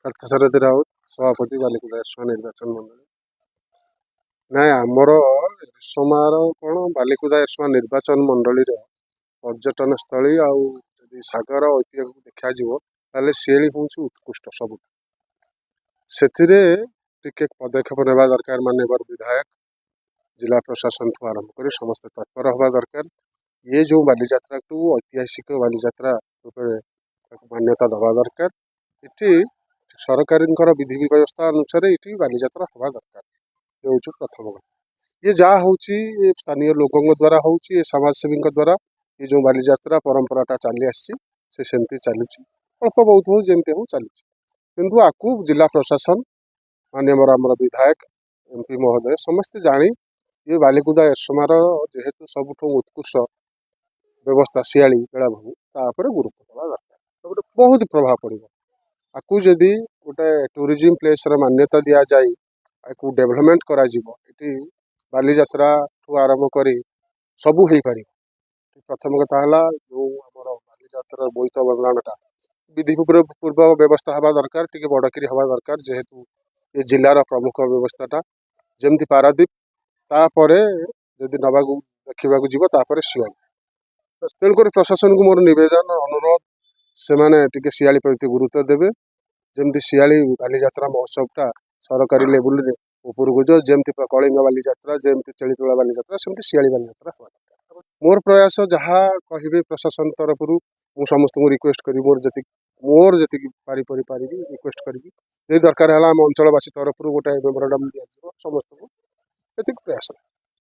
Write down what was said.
ପାର୍ଥସାରଥୀ ରାଉତ, ସଭାପତି, ବାଲିକୁଦା ଏରସମା ନିର୍ବାଚନ ମଣ୍ଡଳୀ। ନାଇଁ, ଆମର ଏରସମାର କ'ଣ, ବାଲିକୁଦା ଏରସମା ନିର୍ବାଚନ ମଣ୍ଡଳୀର ପର୍ଯ୍ୟଟନ ସ୍ଥଳୀ ଆଉ ଯଦି ସାଗର ଐତିହ୍ୟକୁ ଦେଖାଯିବ, ତାହେଲେ ଶିଆଳି ହେଉଛି ଉତ୍କୃଷ୍ଟ ସବୁଠୁ। ସେଥିରେ ଟିକେ ପଦକ୍ଷେପ ନେବା ଦରକାର। ମାନ୍ୟବର ବିଧାୟକ, ଜିଲ୍ଲା ପ୍ରଶାସନଠୁ ଆରମ୍ଭ କରି ସମସ୍ତେ ତତ୍ପର ହେବା ଦରକାର। ଇଏ ଯେଉଁ ବାଲିଯାତ୍ରାକୁ ଐତିହାସିକ ବାଲିଯାତ୍ରା ରୂପରେ ତାକୁ ମାନ୍ୟତା ଦେବା ଦରକାର। ଏଠି ସରକାରଙ୍କର ବିଧି ବ୍ୟବସ୍ଥା ଅନୁସାରେ ଏଠି ବାଲିଯାତ୍ରା ହେବା ଦରକାର। ଏ ହେଉଛି ପ୍ରଥମ କଥା। ଇଏ ଯାହା ହେଉଛି, ଏ ସ୍ଥାନୀୟ ଲୋକଙ୍କ ଦ୍ୱାରା ହେଉଛି, ଏ ସମାଜସେବୀଙ୍କ ଦ୍ୱାରା। ଏ ଯେଉଁ ବାଲିଯାତ୍ରା ପରମ୍ପରାଟା ଚାଲି ଆସିଛି, ସେ ସେମିତି ଚାଲୁଛି। ଅଳ୍ପ ବହୁତ ହଉ, ଯେମିତି ହଉ ଚାଲୁଛି। କିନ୍ତୁ ଆକୁ ଜିଲ୍ଲା ପ୍ରଶାସନ, ମାନ୍ୟବର ଆମର ବିଧାୟକ, ଏମପି ମହୋଦୟ ସମସ୍ତେ ଜାଣି ଇଏ ବାଲିକୁଦା ଏରସମାର ଯେହେତୁ ସବୁଠୁ ଉତ୍କୃଷ୍ଟ ବ୍ୟବସ୍ଥା ଶିଆଳି ବେଳାଭୂମି, ତା ଉପରେ ଗୁରୁତ୍ୱ ଦେବା ଦରକାର। ଗୋଟେ ବହୁତ ପ୍ରଭାବ ପଡ଼ିବ। ଆକୁ ଯଦି ଗୋଟେ ଟୁରିଜିମ୍ ପ୍ଲେସ୍ର ମାନ୍ୟତା ଦିଆଯାଇ ଆକୁ ଡେଭଲପମେଣ୍ଟ କରାଯିବ, ଏଠି ବାଲିଯାତ୍ରାଠୁ ଆରମ୍ଭ କରି ସବୁ ହେଇପାରିବ। ପ୍ରଥମ କଥା ହେଲା, ଯେଉଁ ଆମର ବାଲିଯାତ୍ରାର ବୋଇତ ବନ୍ଦାଣଟା ବିଧି ପୂର୍ବ ବ୍ୟବସ୍ଥା ହେବା ଦରକାର, ଟିକେ ବଡ଼କିରି ହେବା ଦରକାର, ଯେହେତୁ ଏ ଜିଲ୍ଲାର ପ୍ରମୁଖ ବ୍ୟବସ୍ଥାଟା। ଯେମିତି ପାରାଦୀପ, ତାପରେ ଯଦି ନେବାକୁ ଦେଖିବାକୁ ଯିବ, ତାପରେ ଶିଆଳି। ତେଣୁକରି ପ୍ରଶାସନକୁ ମୋର ନିବେଦନ, ଅନୁରୋଧ, ସେମାନେ ଟିକେ ଶିଆଳି ପ୍ରତି ଗୁରୁତ୍ୱ ଦେବେ, ଯେମିତି ଶିଆଳି ବାଲିଯାତ୍ରା ମହୋତ୍ସବଟା ସରକାରୀ ଲେବୁଲରେ ଉପରକୁ ଯିବ। ଯେମିତି କଳିଙ୍ଗ ବାଲିଯାତ୍ରା, ଯେମିତି ଚେଳିତୋଳା ବାଲିଯାତ୍ରା, ସେମିତି ଶିଆଳି ବାଲିଯାତ୍ରା ହେବା ଦରକାର। ମୋର ପ୍ରୟାସ, ଯାହା କହିବେ ପ୍ରଶାସନ ତରଫରୁ, ମୁଁ ସମସ୍ତଙ୍କୁ ରିକ୍ୱେଷ୍ଟ କରିବି। ମୋର ଯେତିକି ପାରିବି ରିକ୍ୱେଷ୍ଟ କରିବି। ଯଦି ଦରକାର ହେଲା, ଆମ ଅଞ୍ଚଳବାସୀ ତରଫରୁ ଗୋଟେ ମେମୋରାଣ୍ଡମ୍ ଦିଆଯିବ ସମସ୍ତଙ୍କୁ। ଏତିକି ପ୍ରୟାସ।